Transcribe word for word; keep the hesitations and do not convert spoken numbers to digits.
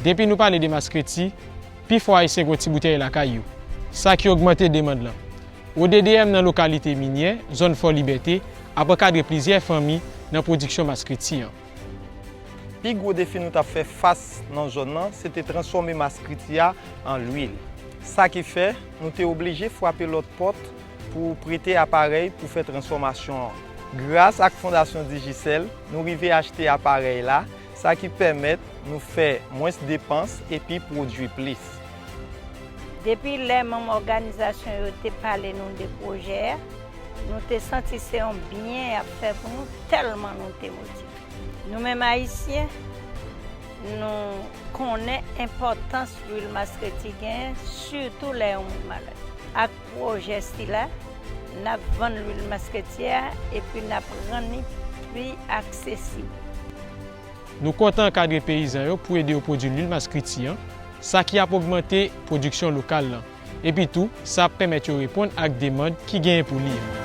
Depi nou pale de maskreti, pifò Ayisyen gen yon ti boutèy lakay yo, sa ki ogmante demann lan. O D D M nan lokalite minyè, zòn Fò Libète, ap ankadre plizyè fanmi nan pwodiksyon maskreti an. Pi gwo defi nou t ap fè fas nan zòn nan, se te transfòme maskreti a an lwil. Sa ki fè, nou te oblije frape lòt pòt pou prete aparèy pou fè transfòmasyon an. Gras ak Fondasyon Digicel, nou rive achte aparèy la, sa ki pèmèt nou fè mwens depans epi pwodui plis. Depi lè manm òganizasyon yo te pale nou de pwojè a, nou te santi se yon byen y ap fè pou nou, tèlman nou te motive. Nou menm Ayisyen, nou konnen enpòtans lwil maskreti genyen, sitou lè yon moun malad. Ak pwojè sila, n ap vann lwil maskreti a epi n ap rann li pi aksesib. Nou kontan ankadre peyizan yo pou ede yo pwodui lwil maskreti an, sa ki ap ogmante pwodiksyon lokal lan. Epi tou, sa ap pèmèt yo reponn ak demann ki genyen pou li an.